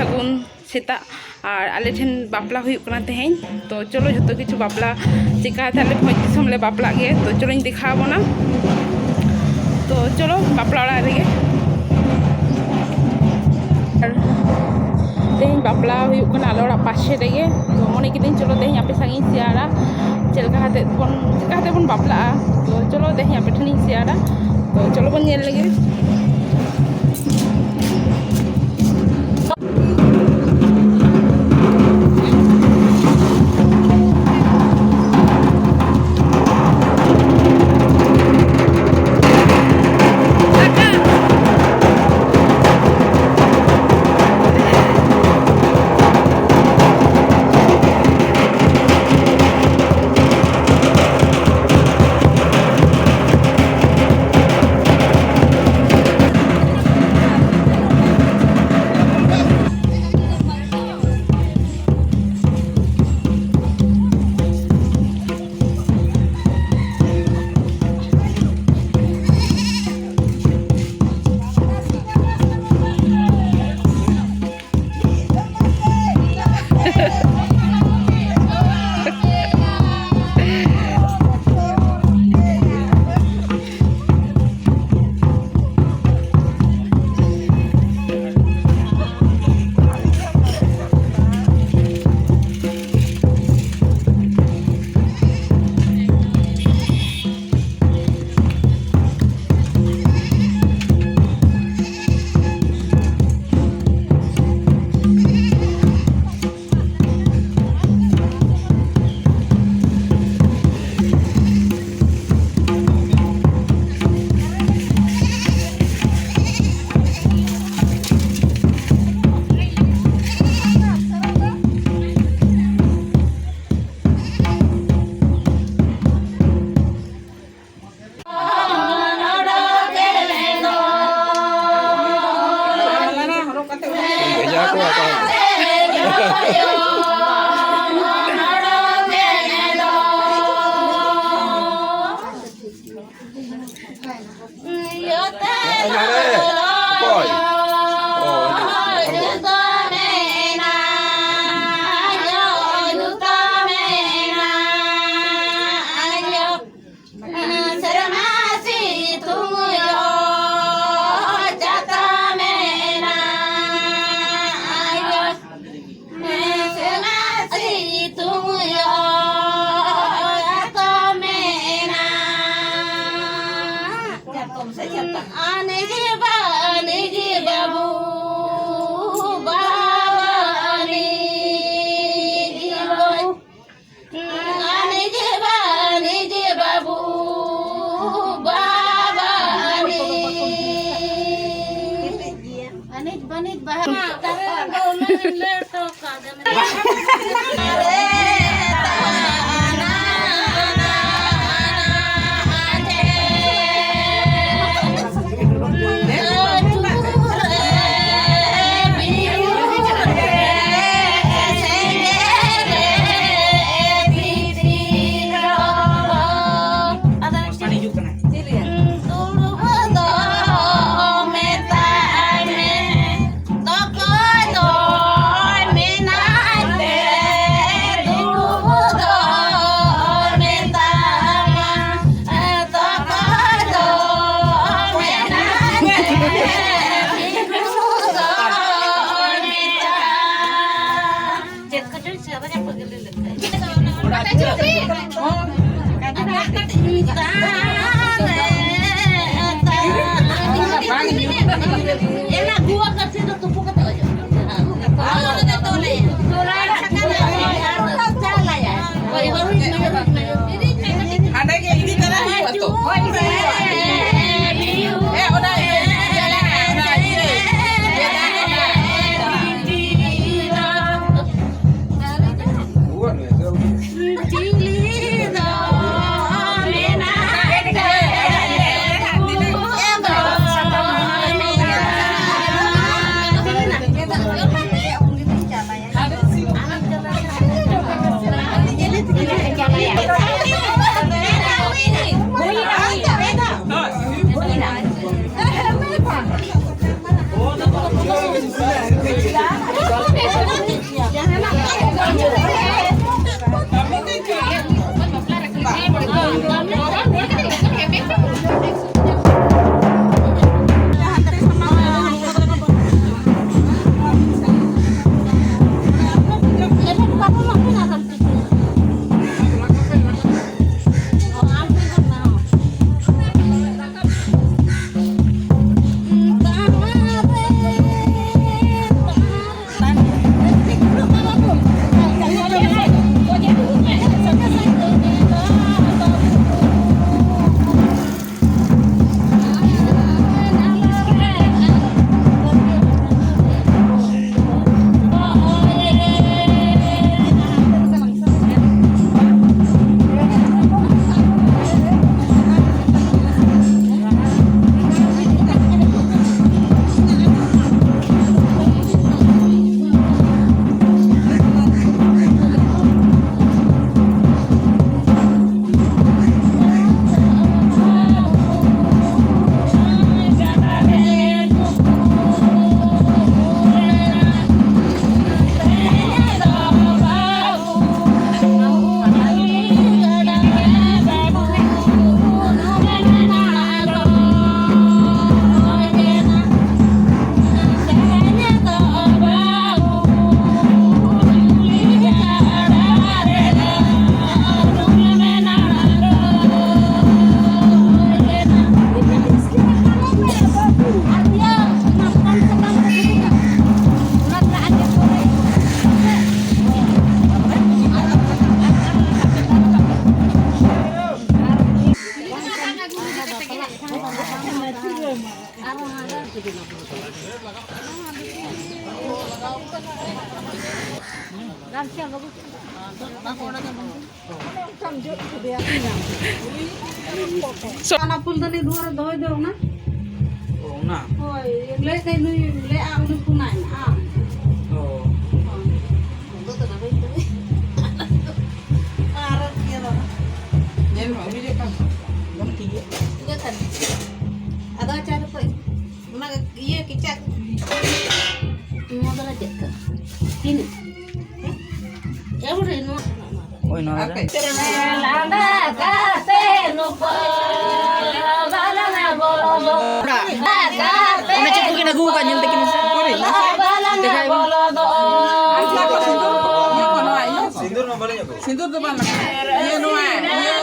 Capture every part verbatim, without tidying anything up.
ᱥᱟᱹᱜᱩᱱ ᱥᱮᱛᱟᱜ᱾ ᱟᱨ ᱟᱞᱮ ᱴᱷᱮᱱ ᱵᱟᱯᱞᱟ ᱦᱩᱭᱩᱜ ᱠᱟᱱᱟ ᱛᱮᱦᱮᱧ᱾ ᱛᱚ ᱪᱚᱞᱚ, ᱡᱷᱚᱛᱚ ᱠᱤᱪᱷᱩ ᱵᱟᱯᱞᱟ ᱪᱮᱠᱟ ᱠᱟᱛᱮ ᱟᱞᱮ ᱵᱷᱚᱸᱡᱽ ᱫᱤᱥᱚᱢ ᱞᱮ ᱵᱟᱯᱞᱟᱜ ᱜᱮ, ᱛᱚ ᱪᱚᱞᱚᱧ ᱫᱮᱠᱷᱟᱣ ᱟᱵᱚᱱᱟ᱾ ᱛᱚ ᱪᱚᱞᱚ, ᱵᱟᱯᱞᱟ ᱚᱲᱟᱜ ᱨᱮᱜᱮ᱾ ᱟᱨ ᱛᱮᱦᱮᱧ ᱵᱟᱯᱞᱟ ᱦᱩᱭᱩᱜ ᱠᱟᱱᱟ ᱟᱞᱮ ᱚᱲᱟᱜ ᱯᱟᱥᱮ ᱨᱮᱜᱮ᱾ ᱛᱚ ᱢᱚᱱᱮ ᱠᱤᱫᱟᱹᱧ, ᱪᱚᱞᱚ, ᱛᱮᱦᱮᱧ ᱟᱯᱮ ᱥᱟᱝ ᱤᱧ ᱥᱮᱭᱟᱨᱟ, ᱪᱮᱫ ᱞᱮᱠᱟ ᱠᱟᱛᱮ ᱵᱚᱱ, ᱪᱮᱠᱟ ᱠᱟᱛᱮ ᱵᱚᱱ ᱵᱟᱯᱞᱟᱜᱼᱟ᱾ ᱛᱚ ᱪᱚᱞᱚ, ᱛᱮᱦᱮᱧ ᱟᱯᱮ ᱴᱷᱮᱱᱤᱧ ᱥᱮᱭᱟᱨᱟ᱾ ᱛᱚ ᱪᱚᱞᱚ ᱵᱚᱱ ᱧᱮᱞ ᱞᱮᱜᱮ᱾ ᱵᱷᱮᱡᱟ ᱠᱚᱣᱟ ᱛᱟᱦᱚᱞᱮ᱾ ᱚᱠᱚᱭ? ᱚ, ᱦᱤᱡᱩᱜ᱾ ᱫᱩᱲᱩᱵ ᱫᱚ ᱢᱮᱛᱟᱭ ᱢᱮ, ᱛᱚᱠᱚᱭ ᱫᱚ ᱢᱮᱱᱟᱭ ᱛᱮ, ᱫᱩᱲᱩᱵ ᱫᱚ ᱢᱮᱛᱟᱢᱟ, ᱛᱚᱠᱚᱭ ᱫᱚ ᱢᱮᱱᱟᱭ ᱛᱮ, ᱫᱩᱲᱩᱵ ᱫᱚ ᱢᱮᱛᱟᱢᱟ᱾ ᱪᱮᱫ ᱠᱚᱪᱚᱝ ᱪᱟᱵᱟ ᱧᱟᱢ ᱠᱚᱜᱮ ᱞᱟᱹᱭ ᱞᱮᱠᱷᱟᱱ᱾ ᱮᱱᱟ ᱜᱩᱣᱟ ᱠᱟᱹᱥᱤ ᱫᱚ ᱛᱩᱯᱩ ᱠᱟᱛᱮ ᱚᱡᱚᱜ᱾ ᱟᱞᱚ ᱨᱮᱫᱚ ᱛᱚᱞᱮ᱾ ᱦᱟᱸᱰᱮ ᱜᱮ ᱤᱫᱤ ᱛᱟᱨᱟ ᱦᱩᱭᱩᱜᱼᱟ ᱛᱚ᱾ ᱦᱮᱸ, ᱚᱱᱟ ᱤᱭᱟᱹ, ᱚᱱᱟ ᱤᱭᱟᱹ, ᱚᱱᱟ ᱤᱭᱟᱹ᱾ ᱚᱱᱟ ᱯᱷᱩᱞᱫᱟᱹᱱᱤ ᱫᱩᱣᱟᱹᱨ ᱨᱮ ᱫᱚᱦᱚᱭ ᱫᱚ ᱚᱱᱟ᱾ ᱚ, ᱚᱱᱟ? ᱦᱳᱭ, ᱞᱟᱹᱭᱮᱫ ᱛᱟᱦᱮᱸᱫ ᱱᱩᱭ, ᱞᱟᱹᱭᱮᱫᱼᱟ ᱩᱱᱤ ᱯᱷᱳᱱᱟᱭ ᱢᱮ, ᱟᱢ᱾ ᱚ᱾ ᱦᱳᱭ᱾ ᱟᱫᱚ ᱛᱚᱵᱮ ᱵᱟᱹᱧ ᱛᱩᱫ᱾ ᱟᱨ ᱤᱭᱟᱹ ᱫᱚ᱾ ᱧᱮᱞ ᱢᱮ, ᱩᱱᱤ ᱡᱚᱠᱷᱚᱱ ᱵᱟᱝ ᱴᱷᱤᱠ ᱜᱮᱭᱟ᱾ ᱤᱭᱟᱹ ᱠᱟᱱ᱾ ᱟᱫᱚ ᱟᱪᱪᱷᱟ, ᱟᱫᱚ ᱠᱚᱭ, ᱚᱱᱟ ᱤᱭᱟᱹ ᱠᱮᱪᱟᱜ᱾ ᱱᱚᱣᱟ ᱫᱚ ᱪᱮᱫ ᱠᱟᱱᱟ? ᱛᱤᱱᱟᱹᱜ? ᱮ ᱵᱩᱰᱷᱤ, ᱱᱚᱣᱟ ᱠᱟᱱᱟ, ᱱᱚᱣᱟ ᱫᱚ᱾ ᱦᱳᱭ, ᱱᱚᱣᱟ ᱫᱚ᱾ ᱞᱟᱸᱫᱟ ᱠᱟᱛᱮ ᱱᱩᱯᱟᱹ ᱵᱟᱞᱟᱝ ᱵᱚᱞᱚ ᱫᱚ᱾ ᱚᱱᱟ ᱪᱮᱫ ᱠᱚᱠᱤᱱ ᱟᱹᱜᱩ ᱟᱠᱟᱫ, ᱧᱮᱞ ᱛᱟᱹᱠᱤᱱ ᱢᱮᱥᱮ᱾ ᱵᱟᱞᱟᱝ ᱫᱮᱠᱷᱟᱭ ᱢᱮ᱾ ᱵᱚᱞᱚ ᱫᱚ᱾ ᱥᱤᱸᱫᱩᱨ ᱢᱟ ᱵᱟᱹᱞᱤᱧ ᱟᱹᱜᱩ᱾ ᱥᱤᱸᱫᱩᱨ ᱫᱚ ᱵᱟᱝ ᱞᱟᱜᱟᱜᱼᱟ᱾ ᱤᱭᱟᱹ ᱱᱚᱣᱟ, ᱤᱭᱟᱹ,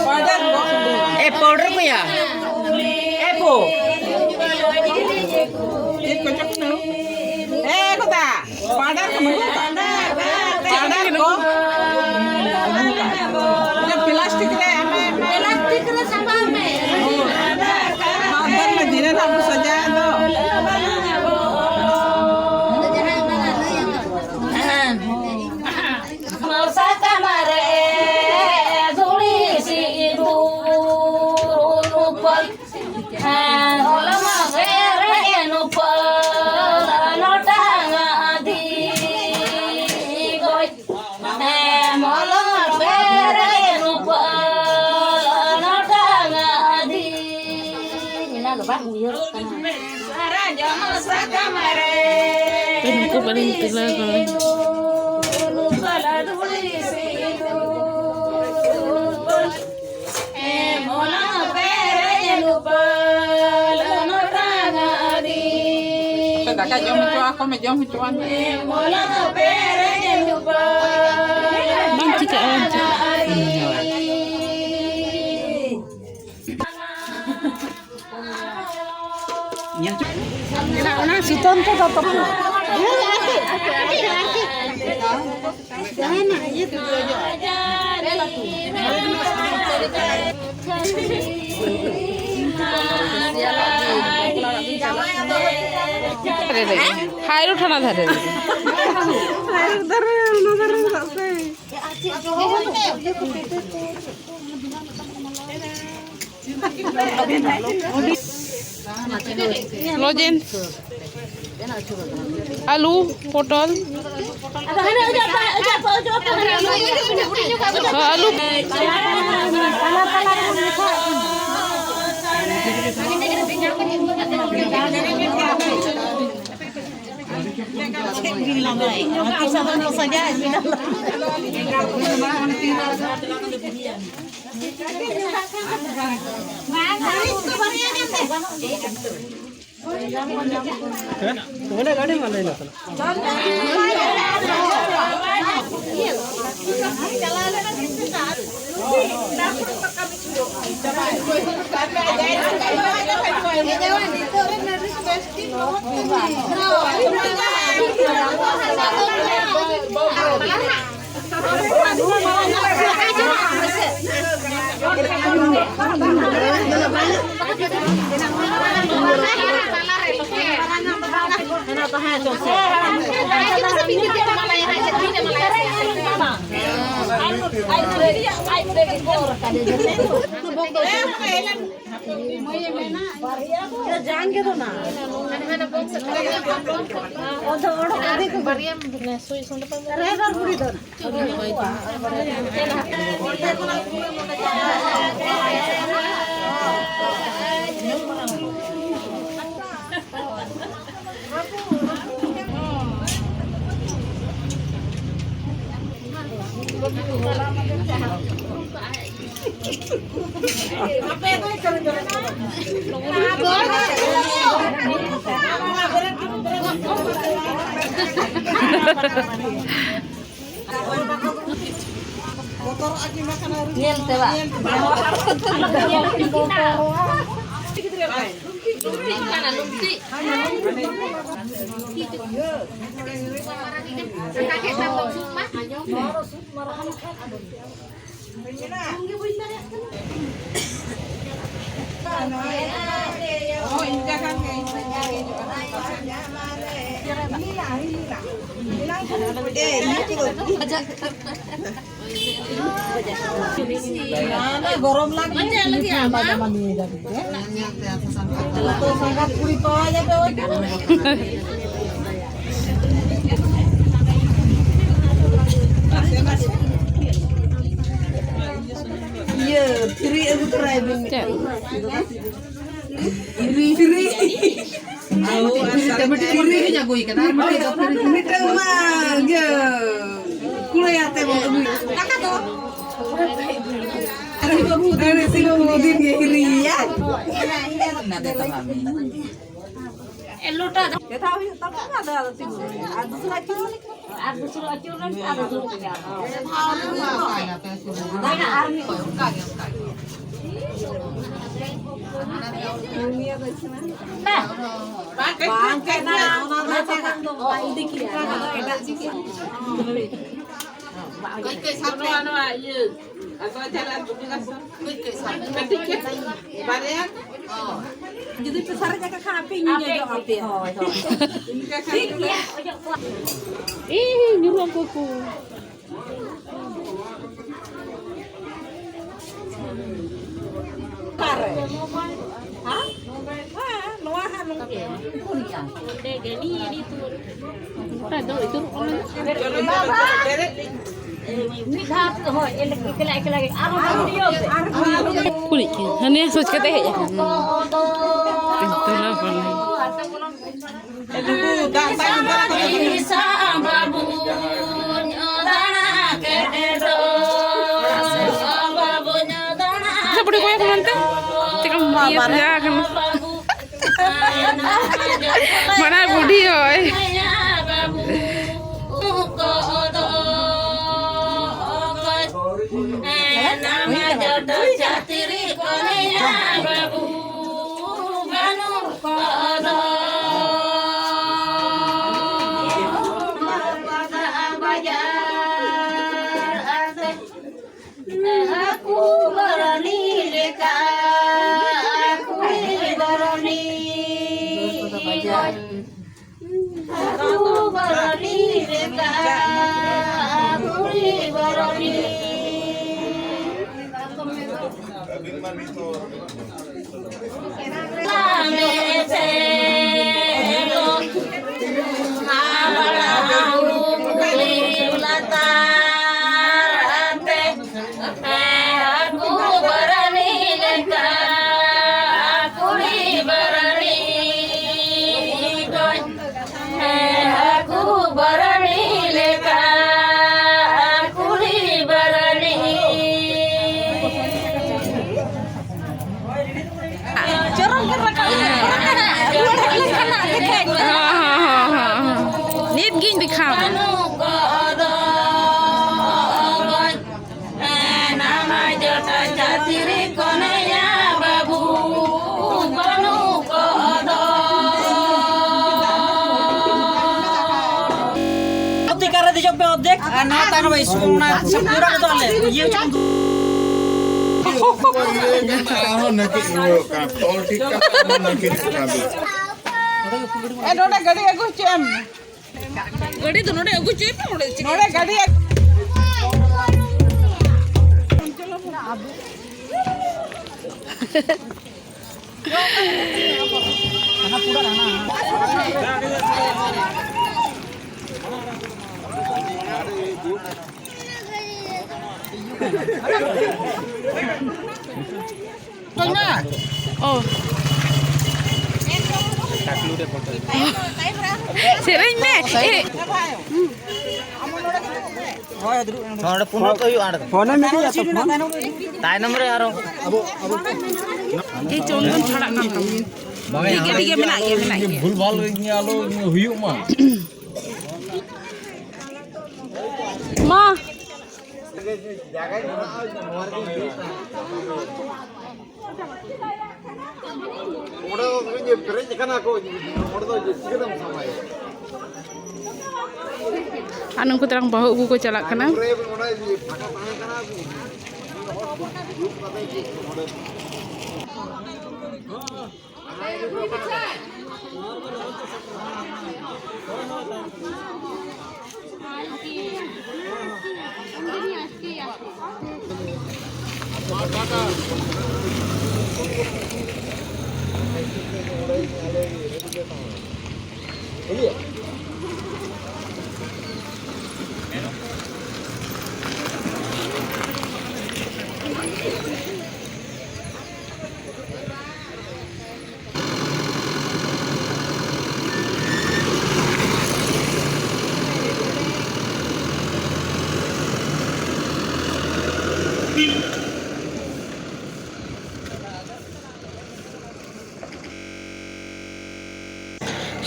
powder ᱠᱚ᱾ ᱮ, powder ᱠᱚᱭᱟ᱾ ᱮ ᱯᱳ᱾ ᱪᱮᱫ ᱠᱚᱪᱚ ᱠᱟᱱᱟ? ᱮ ᱜᱚᱫᱟ, powder ᱠᱚ ᱱᱩᱠᱩ᱾ Powder ᱠᱚ᱾ ᱚᱱᱟ plastic ᱨᱮ ᱮᱢ ᱢᱮ, ᱮᱢ ᱢᱮ᱾ Plastic ᱨᱮ ᱥᱟᱢᱵᱟᱣ ᱢᱮ᱾ ᱵᱟᱝ, ᱵᱟᱝ, ᱫᱷᱤᱨᱮ ᱱᱟᱜ ᱵᱚ ᱥᱟᱡᱟᱣ ᱫᱚ᱾ ᱥᱟᱠᱟᱢ ᱨᱮ ᱫᱷᱩᱲᱤ ᱥᱤᱸᱫᱩᱨ ᱩᱯᱟᱹᱞ, ᱦᱮᱸ, ᱦᱚᱞᱚᱝ ᱯᱮᱨᱮᱡ ᱩᱯᱟᱹᱞ ᱞᱚᱴᱟᱝ ᱟᱹᱫᱷᱤ ᱜᱚᱡ᱾ ᱦᱮᱸ, ᱦᱚᱞᱚᱝ ᱯᱮᱨᱮᱡ ᱩᱯᱟᱹᱞ ᱞᱚᱴᱟᱝ ᱟᱹᱫᱷᱤ᱾ ᱚᱱᱟ ᱫᱚ ᱵᱟᱝ ᱩᱭᱦᱟᱹᱨᱚᱜ ᱠᱟᱱᱟ᱾ ᱥᱟᱨᱡᱚᱢ ᱥᱟᱠᱟᱢ ᱨᱮ ᱩᱱᱠᱩ ᱵᱟᱹᱞᱤᱧ ᱛᱩᱞᱟᱹᱣ ᱠᱚᱣᱟ᱾ ᱫᱷᱩᱲᱤ ᱥᱤᱸᱫᱩᱨ ᱩᱯᱟᱹᱞ, ᱮᱢᱚᱱ ᱯᱮᱨᱮᱡ ᱩᱯᱟᱹᱞ ᱞᱚᱴᱟᱝ ᱟᱹᱫᱷᱤ᱾ ᱟᱯᱮ ᱫᱟᱠᱟ ᱡᱚᱢ ᱦᱚᱪᱚ ᱟᱠᱚ ᱢᱮ, ᱡᱚᱢ ᱦᱚᱪᱚᱣᱟᱱ ᱢᱮ᱾ ᱮᱢᱚᱱ ᱯᱮᱨᱮᱡ ᱩᱯᱟᱹᱞ ᱵᱟᱝ ᱪᱤᱠᱟᱹᱜᱼᱟ, ᱵᱟᱝ ᱪᱤᱠᱟᱹᱜᱼᱟ᱾ ᱞᱚᱴᱟᱝ ᱟᱹᱫᱷᱤ᱾ ᱚᱱᱟ ᱥᱩᱛᱟᱹᱢ ᱛᱮᱫᱚ ᱛᱚᱠᱷᱚᱱ ᱡᱟᱦᱟᱱᱟᱜ ᱤᱭᱟᱹ ᱛᱮᱫᱚ᱾ ᱫᱷᱟᱨᱮ ᱨᱮ᱾ ᱦᱟᱭᱨᱳᱰ ᱦᱟᱱᱟ ᱫᱷᱟᱨᱮ ᱨᱮ᱾ ᱦᱟᱭᱨᱳᱰ ᱫᱷᱟᱨᱮ, ᱚᱱᱟ ᱫᱷᱟᱨᱮ ᱨᱮ ᱥᱮ᱾ ᱞᱚᱡᱮᱱᱥ, ᱟᱞᱩ, ᱯᱚᱴᱚᱞ, ᱦᱚᱸ, ᱟᱞᱩ᱾ ᱡᱟᱝ ᱜᱮ ᱫᱚ ᱱᱟ᱾ ᱚᱫᱚ ᱚᱲᱚᱠ ᱟᱫᱮ ᱠᱚ ᱵᱟᱨᱭᱟ ᱥᱩᱭ ᱥᱚᱸᱰᱮ ᱯᱟᱸᱡᱟ᱾ ᱨᱮ ᱵᱟᱨ ᱵᱩᱲᱤ ᱫᱚ ᱱᱟ᱾ ᱧᱮᱞ ᱛᱮ ᱵᱟᱝ᱾ ᱚ, ᱤᱱᱠᱟ ᱠᱷᱟᱱ ᱜᱮ, ᱤᱱᱠᱟ ᱜᱮ ᱦᱤᱡᱩᱜᱼᱟ᱾ ᱜᱚᱨᱚᱢ ᱞᱟᱜ ᱛᱚ ᱥᱟᱸᱜᱟᱛ ᱠᱩᱲᱤ ᱯᱟᱣᱟ ᱡᱟᱵᱮ ᱳᱭ᱾ ᱤᱭᱟᱹ, free ᱟᱹᱜᱩ ᱛᱚᱨᱟᱭ ᱵᱤᱱ ᱢᱤᱫᱴᱟᱝ᱾ Free, free᱾ ᱢᱤᱫᱴᱟᱝ ᱢᱟ ᱤᱭᱟᱹ ᱠᱩᱲᱟᱹᱭ ᱟᱛᱮ ᱵᱚᱱ ᱟᱹᱜᱩᱭᱟ᱾ ᱫᱟᱠᱟ ᱫᱚ᱾ ᱟᱨ ᱵᱟᱹᱵᱩ ᱫᱚ ᱥᱤ ᱵᱟᱹᱵᱩ ᱫᱤᱱ ᱜᱮ ᱦᱤᱨᱤᱭᱟ᱾ ᱞᱚᱴᱟ ᱫᱚ᱾ ᱪᱮᱫᱟᱜ ᱦᱩᱭᱩᱜ ᱛᱟᱵᱚᱱᱟ? ᱟᱫᱚ, ᱟᱫᱚ ᱛᱤᱸᱜᱩ ᱦᱩᱭᱩᱜᱼᱟ᱾ ᱟᱨ ᱫᱩᱥᱨᱟ ᱟᱹᱪᱩᱨ ᱞᱮᱱ ᱠᱷᱟᱱ ᱟᱫᱚ ᱫᱩᱲᱩᱵ ᱜᱮᱭᱟ᱾ ᱟᱨ ᱢᱤᱫ ᱚᱱᱠᱟ ᱜᱮ, ᱚᱱᱠᱟ ᱜᱮ᱾ ᱵᱟᱝ ᱠᱟᱱᱟ, ᱚᱱᱟ ᱫᱚ ᱥᱟᱠᱟᱢ ᱫᱚ ᱵᱟᱭ ᱤᱫᱤ ᱠᱮᱫᱟ, ᱚᱱᱟ ᱫᱚ ᱮᱴᱟᱜ ᱪᱤᱠᱟᱹ᱾ ᱠᱟᱹᱡ ᱠᱟᱹᱡ ᱥᱟᱵ ᱯᱮ᱾ ᱱᱚᱣᱟ, ᱱᱚᱣᱟ ᱤᱭᱟᱹ, ᱟᱫᱚ ᱪᱟᱞᱟᱜ ᱵᱩᱡᱷᱟᱹᱣ ᱠᱟᱛᱮ᱾ ᱠᱟᱹᱴᱤᱡ ᱠᱟᱹᱡ, ᱵᱟᱨᱭᱟ᱾ ᱡᱩᱫᱤ ᱯᱮ ᱥᱟᱨᱮᱡ ᱟᱠᱟᱫ ᱠᱷᱟᱱ, ᱟᱯᱮ ᱤᱧ ᱡᱚᱡᱚ ᱟᱯᱮᱭᱟ᱾ ᱦᱳᱭ, ᱦᱳᱭ᱾ ᱤᱱᱠᱟᱹ ᱠᱷᱟᱱ ᱴᱷᱤᱠ ᱜᱮᱭᱟ, ᱚᱡᱚᱜ ᱠᱚᱣᱟ᱾ ᱤᱧ ᱧᱩᱨᱩᱜ ᱟᱠᱚ ᱠᱚ᱾ ᱚᱠᱟᱨᱮ? ᱦᱮᱸ? ᱦᱮᱸ, ᱱᱚᱣᱟ ᱦᱟᱸᱜ ᱱᱚᱝᱠᱟ᱾ ᱚᱸᱰᱮ ᱜᱮ, ᱱᱤᱭᱟᱹ ᱱᱤᱛᱩᱜ᱾ ᱚᱠᱟ ᱫᱚ ᱤᱛᱩᱨ ᱠᱚ ᱢᱮᱱᱟ? ᱵᱟᱵᱟ! ᱢᱤᱫ ᱫᱷᱟᱣ, ᱦᱳᱭ, ᱮᱠᱞᱟ, ᱮᱠᱞᱟ ᱜᱮ᱾ ᱟᱨᱦᱚᱸ video ᱯᱮ᱾ ᱠᱩᱲᱤ ᱜᱮ᱾ ᱦᱟᱱᱮ ᱥᱚᱡ ᱠᱟᱛᱮ ᱦᱮᱡ ᱟᱠᱟᱱᱟ᱾ ᱛᱚᱞᱟ ᱵᱟᱞᱟ᱾ ᱵᱟᱹᱵᱩ, ᱫᱟᱜ, ᱫᱟᱜ, ᱫᱟᱜ, ᱫᱟᱜ᱾ ᱵᱟᱹᱵᱩ ᱧᱚᱜ ᱫᱟᱬᱟ ᱠᱮᱫ ᱫᱚ, ᱵᱟᱹᱵᱩ ᱧᱚᱜ ᱫᱟᱬᱟ ᱟᱪᱪᱷᱟ, ᱵᱩᱰᱷᱤ, ᱠᱚᱭᱚᱜ ᱢᱮ ᱚᱱᱛᱮ᱾ ᱪᱮᱫ ᱞᱮᱠᱟᱢ ᱤᱭᱟᱹ ᱥᱟᱡᱟ ᱟᱠᱟᱱᱟ? ᱢᱟᱱᱮ ᱵᱩᱰᱷᱤ ᱦᱚᱭ᱾ ᱵᱟᱹᱵᱩ ᱠᱚᱫᱚ ᱚᱠᱚᱭ ᱱᱟᱢᱟ ᱡᱚᱴᱟ ᱪᱟᱹᱛᱨᱤ ᱠᱚ ᱞᱟᱹᱭᱟ ᱵᱟᱹᱵᱩ ᱵᱟᱹᱱᱩᱜ ᱠᱚᱫᱚ᱾ ᱵᱟᱡᱟᱨ ᱟᱛᱮ ᱦᱟᱹᱠᱩ ᱵᱟᱹᱨᱱᱤ ᱞᱮᱠᱟ᱾ ᱦᱟᱹᱠᱩ ᱵᱟᱨᱟᱱᱤ ᱞᱮᱠᱟ ᱠᱩᱲᱤ ᱵᱟᱨᱟᱱᱤ ᱠᱚᱧ, ᱦᱟᱹᱠᱩ ᱵᱟᱨᱟᱱᱤ ᱞᱮᱠᱟ ᱠᱩᱲᱤ ᱵᱟᱨᱟᱱᱤ᱾ ᱪᱚᱨᱚᱠ ᱜᱮ ᱨᱟᱠᱟᱵ ᱮᱱᱟ᱾ ᱨᱩᱣᱟᱹᱲ ᱦᱮᱡ ᱞᱮᱱᱠᱷᱟᱱ ᱦᱟᱸᱜ ᱫᱮᱠᱷᱟᱧ ᱯᱮ᱾ ᱦᱚᱸ, ᱦᱚᱸ, ᱦᱚᱸ, ᱦᱚᱸ᱾ ᱱᱤᱛ ᱜᱤᱧ ᱫᱮᱠᱷᱟᱣ ᱟᱢᱟ᱾ ᱱᱟᱢᱟ ᱡᱚᱴᱟ ᱪᱟᱹᱛᱨᱤ ᱠᱚᱱᱭᱟ ᱵᱟᱹᱵᱩ ᱵᱟᱹᱱᱩ ᱠᱚᱫᱚ᱾ ᱚᱛᱤᱠᱟ ᱨᱮ ᱫᱮᱡᱚᱜ ᱯᱮ ᱚᱨᱫᱷᱮᱠ, ᱟᱨ ᱱᱚᱣᱟ ᱛᱟᱭᱱᱚᱢ ᱤᱥᱠᱩᱞ ᱚᱱᱟ ᱯᱩᱨᱟᱹ ᱨᱮᱫᱚ ᱟᱞᱮ ᱤᱭᱟᱹ ᱪᱚᱝ᱾ ᱟᱨᱦᱚᱸ ᱱᱟᱹᱠᱤᱡ ᱨᱩᱣᱟᱹᱲᱚᱜ ᱠᱟᱱᱟ, ᱛᱚᱞ ᱴᱷᱤᱠ ᱠᱟᱛᱮ ᱟᱨᱦᱚᱸ ᱱᱟᱹᱠᱤᱡ ᱠᱟᱱᱟ᱾ ᱮ, ᱱᱚᱰᱮ ᱜᱟᱹᱰᱤ ᱟᱹᱜᱩ ᱦᱚᱪᱚᱭᱮᱢ᱾ ᱜᱟᱹᱰᱤ ᱫᱚ ᱱᱚᱰᱮ ᱟᱹᱜᱩ ᱦᱚᱪᱚᱭ ᱯᱮ, ᱱᱚᱰᱮ ᱪᱮᱫ ᱱᱚᱰᱮ ᱜᱟᱹᱰᱤ ᱟᱹᱜᱩ᱾ ᱚ᱾ ᱥᱮᱨᱮᱧ ᱢᱮ᱾ ᱮ᱾ ᱱᱚᱰᱮ ᱯᱩᱱ ᱚᱠᱛᱚ ᱦᱩᱭᱩᱜᱼᱟ, ᱚᱸᱰᱮ ᱫᱚ᱾ ᱯᱷᱳᱱᱮ ᱢᱮ ᱠᱮᱫᱟ ᱛᱚ, ᱯᱷᱳᱱ᱾ ᱛᱟᱭᱱᱚᱢ ᱨᱮ ᱟᱨᱚ᱾ ᱮ, ᱪᱚᱱᱫᱚᱱ ᱪᱷᱟᱲᱟᱜ ᱠᱟᱱ ᱛᱟᱢᱟ᱾ ᱴᱷᱤᱠ ᱜᱮᱭᱟ, ᱴᱷᱤᱠ ᱜᱮᱭᱟ, ᱢᱮᱱᱟᱜ ᱜᱮᱭᱟ, ᱢᱮᱱᱟᱜ ᱜᱮᱭᱟ᱾ ᱵᱷᱩᱞ ᱵᱷᱟᱞ ᱟᱞᱚ ᱦᱩᱭᱩᱜ ᱢᱟ᱾ ᱢᱟ᱾ ᱚᱸᱰᱮ ᱫᱚ ᱯᱮᱨᱮᱡ ᱟᱠᱟᱱᱟ ᱠᱚ, ᱚᱸᱰᱮ ᱫᱚ ᱪᱤᱠᱟᱹᱛᱮᱢ ᱥᱟᱢᱟᱭᱟ? ᱟᱨ ᱱᱩᱠᱩ ᱛᱟᱨᱟᱝ ᱵᱟᱹᱦᱩ ᱟᱹᱜᱩ ᱠᱚ ᱪᱟᱞᱟᱜ ᱠᱟᱱᱟ᱾ ᱚᱸᱰᱮ ᱯᱷᱟᱸᱠᱟ ᱛᱟᱦᱮᱸ ᱠᱟᱱᱟ᱾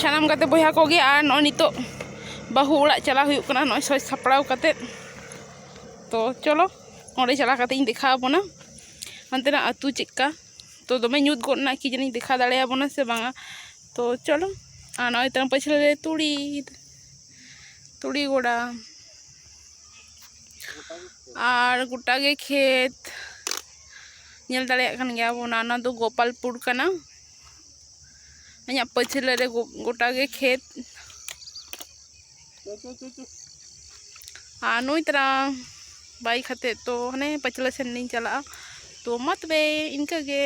ᱥᱟᱱᱟᱢ ᱜᱟᱛᱮ ᱵᱚᱭᱦᱟ ᱠᱚᱜᱮ, ᱟᱨ ᱱᱚᱜᱼᱚᱭ ᱱᱤᱛᱚᱜ ᱵᱟᱹᱦᱩ ᱚᱲᱟᱜ ᱪᱟᱞᱟᱣ ᱦᱩᱭᱩᱜ ᱠᱟᱱᱟ, ᱱᱚᱜᱼᱚᱭ ᱥᱟᱡᱽ ᱥᱟᱯᱲᱟᱣ ᱠᱟᱛᱮᱫ᱾ ᱛᱚ ᱪᱚᱞᱚ, ᱚᱸᱰᱮ ᱪᱟᱞᱟᱣ ᱠᱟᱛᱮ ᱤᱧ ᱫᱮᱠᱷᱟᱣ ᱟᱵᱚᱱᱟ ᱚᱱᱛᱮᱱᱟᱜ ᱟᱹᱛᱩ ᱪᱮᱫᱠᱟ᱾ ᱛᱚ ᱫᱚᱢᱮ ᱧᱩᱛ ᱜᱚᱫ ᱮᱱᱟ, ᱠᱤ ᱡᱟᱹᱱᱤᱧ ᱫᱮᱠᱷᱟᱣ ᱫᱟᱲᱮᱭᱟᱵᱚᱱᱟ ᱥᱮ ᱵᱟᱝᱟ᱾ ᱛᱚ ᱪᱚᱞᱚ, ᱟᱨ ᱱᱚᱜᱼᱚᱭ ᱛᱟᱭᱚᱢ ᱯᱟᱹᱪᱷᱞᱟᱹ ᱨᱮ ᱛᱩᱲᱤ, ᱛᱩᱲᱤ ᱜᱚᱰᱟ, ᱟᱨ ᱜᱚᱴᱟ ᱜᱮ ᱠᱷᱮᱛ ᱧᱮᱞ ᱫᱟᱲᱮᱭᱟᱜ ᱠᱟᱱ ᱜᱮᱭᱟ ᱵᱚᱱ᱾ ᱚᱱᱟ ᱫᱚ ᱜᱳᱯᱟᱞᱯᱩᱨ ᱠᱟᱱᱟ᱾ ᱤᱧᱟᱹᱜ ᱯᱟᱹᱪᱷᱞᱟᱹ ᱨᱮ ᱜᱚ-, ᱜᱚᱴᱟ ᱜᱮ ᱠᱷᱮᱛ᱾ ᱟᱨ ᱱᱩᱭ ᱛᱟᱨᱟ ᱵᱟᱭᱤᱠ ᱟᱛᱮᱫ ᱛᱚ ᱦᱟᱱᱮ ᱯᱟᱹᱪᱷᱞᱟᱹ ᱥᱮᱱ ᱞᱤᱧ ᱪᱟᱞᱟᱜᱼᱟ᱾ ᱛᱚ ᱢᱟ ᱛᱚᱵᱮ ᱤᱱᱠᱟᱹ ᱜᱮ᱾